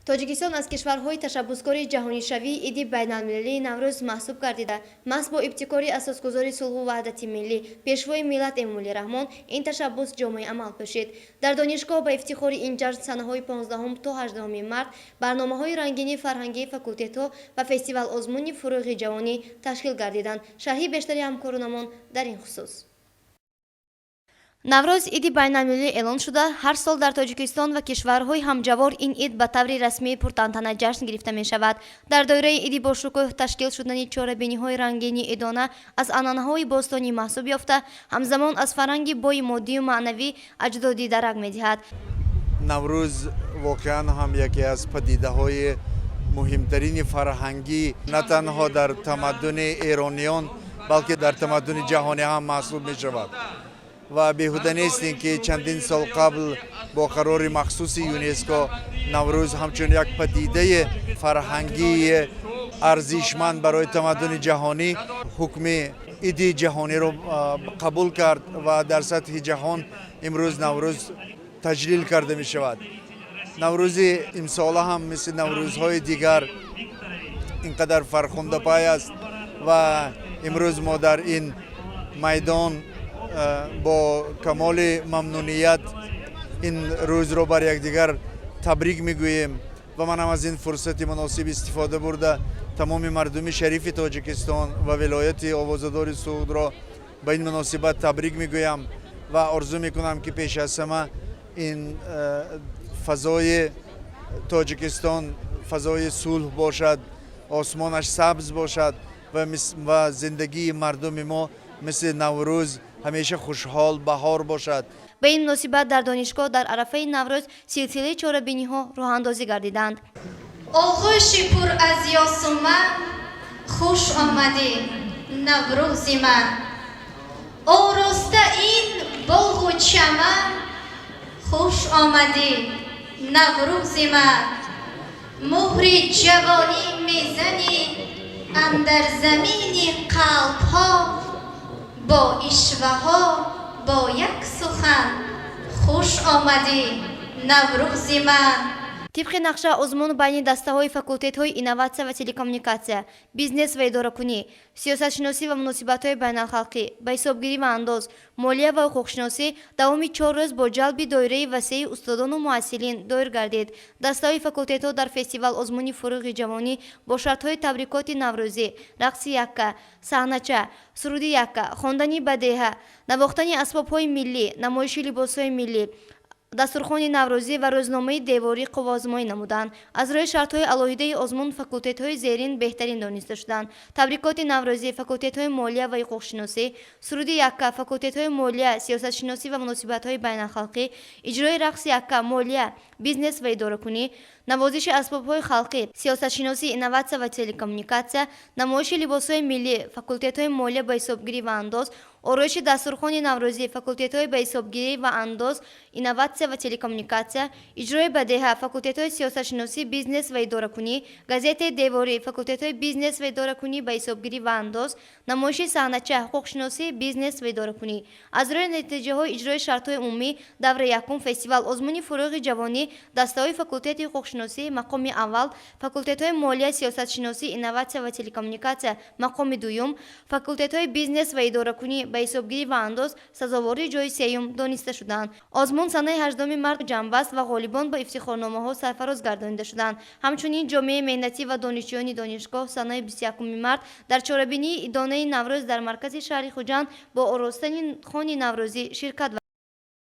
Тоҷикистон аз кишварҳои ташаббускори ҷаҳонишавии иди байналмилалии Наврӯз маҳсуб гардида, маҳз бо ибтикори асосгузори сулҳу ваҳдати миллӣ, Пешвои миллат Эмомалӣ Раҳмон ин ташаббус ҷомаи амал пӯшид. Дар донишгоҳ ба ифтихори ин ҷашн санаҳои 15 то 18 март барномаҳои рангини фарҳангии факултетҳо ва фестивал-озмуни «Фурӯғи ҷавонӣ» ташкил гардиданд. Шарҳи бештари ҳамкоронамон дар ин хусус. Наврӯз иди байналмилалӣ эълон шуда, ҳар сол дар Тоҷикистон ва кишварҳои ҳамҷавор ин ид ба таври расмӣ пуртантана ҷашн гирифта мешавад. Дар доираи иди бошукӯҳ ташкил шудани чорабиниҳои рангини идона аз анъанаҳои бостонӣ маҳсуб ёфта, ҳамзамон аз фарҳанги бои моддию маънавӣ аҷдодӣ дарак медиҳад. Наврӯз воқеан ҳам яке аз падидаҳои муҳимтарини фарҳангӣ на танҳо дар тамаддуни эрониён, балки дар тамаддуни ҷаҳонӣ ҳам маҳсуб мешавад ва беҳуда нест ин ки чандин сол қабл бо қарори махсуси ЮНЕСКО Наврӯз ҳамчун як падидаи фарҳангии арзишманд барои тамаддуни ҷаҳонӣ ҳукми иди ҷаҳониро қабул кард ва дар сатҳи ҷаҳон имрӯз Наврӯз таҷлил карда мешавад. Наврӯзи имсола ҳам мисли наврӯзҳои дигар ин қадар фархундапай аст ва имрӯз мо дар ин майдон бо камоли мамнуният ин рӯзро бар якдигар табрик мегӯем. Ва манам аз ин фурсати муносиб истифода бурда, тамоми мардуми шарифи Тоҷикистон ва вилояти овозадори Суғдро ба ин муносибат табрик мегӯям ва орзу мекунам, ки пеш аз ҳама ин фазои Тоҷикистон фазои сулҳ бошад, осмонаш сабз бошад ва зиндагии мардуми мо мисли Наврӯз ҳамеша хушҳол, баҳор бошад. Ба ин муносибат дар донишгоҳ дар арафаи Наврӯз силсилаи чорабиниҳо роҳандозӣ гардиданд. Оғӯши пур аз ёсуман, хуш омадӣ, Наврӯзи ман. Ороста ин боғу чаман, хуш омадӣ, Наврӯзи ман. Муҳри ҷавонӣ мезанӣ андар замини қалбҳо, бо ишваҳо, бо як сухан, хуш омадӣ, Наврӯзи ман. Тибқи нақша, озмун байни дастаҳои факултетҳои инноватсия ва телекоммуникатсия, бизнес ва идоракунӣ, сиёсатшиносӣ ва муносибатҳои байналхалқӣ, ба ҳисобгирӣ ва андоз, молия ва ҳуқуқшиносӣ давоми 4 рӯз бо ҷалби доираи васеи устодону муҳассилин доир гардид. Дастаҳои факултетҳо дар фестивал озмуни «Фурӯғи ҷавонӣ» бо шартҳои табрикоти наврӯзӣ, рақси якка, саҳнача, суруди якка, хондани бадеҳа, навохтани асбобҳои миллӣ, намоиши либосҳои миллӣ, дастурхони наврӯзӣ ва рӯзномаи деворӣ қувваозмоӣ намуданд. Аз рӯи шартҳои алоҳидаи озмун факултетҳои зерин беҳтарин дониста шуданд: табрикоти наврӯзӣ — факултетҳои молия ва ҳуқуқшиносӣ, суруди якка — факултетҳои молия, сиёсатшиносӣ ва муносибатҳои байналхалқӣ, иҷрои рақси якка — молия, бизнес ва идоракунӣ, навозиши асбобҳои халқӣ — сиёсатшиносӣ, инноватсия ва телекоммуникатсия, намоиши либосҳои миллӣ — факултетҳои молия, ба ҳисобгирӣ ва андоз, ороиши дастурхони наврӯзӣ — факултетҳои ба ҳисобгирӣ ва андоз, инноватсия ва телекоммуникатсия, иҷрои бадеҳа — факултетҳои сиёсатшиносӣ, бизнес ва идоракунӣ, газетаи деворӣ — факултетҳои бизнес ва идоракунӣ, ба ҳисобгирӣ ва андоз, намоиши саҳнача — ҳуқуқшиносӣ, бизнес ва идоракунӣ. Аз рӯи натиҷаҳои иҷрои шартҳои умумӣ давраи якум фестивал озмуни «Фурӯғи ҷавонӣ» дастаҳои факултети ҳуқуқшиносӣ мақоми аввал, факултетҳои молия, сиёсатшиносӣ, инноватсия ва телекоммуникатсия мақоми дуюм, факултетҳои бизнес ва идоракунӣ, ба ҳисобгирӣ ва андоз сазовори ҷои сеюм дониста шуданд. Озмун санаи 18 март ҷамъбаст ва ғолибон бо ифтихорномаҳо сарфароз гардонида шуданд. Ҳамчунин ҷомеаи меҳнатӣ ва донишҷӯёни донишгоҳ санаи 21 март дар чорабинии идонаи Наврӯз дар маркази шаҳри Хуҷанд бо оростани хони наврӯзӣ ширкат.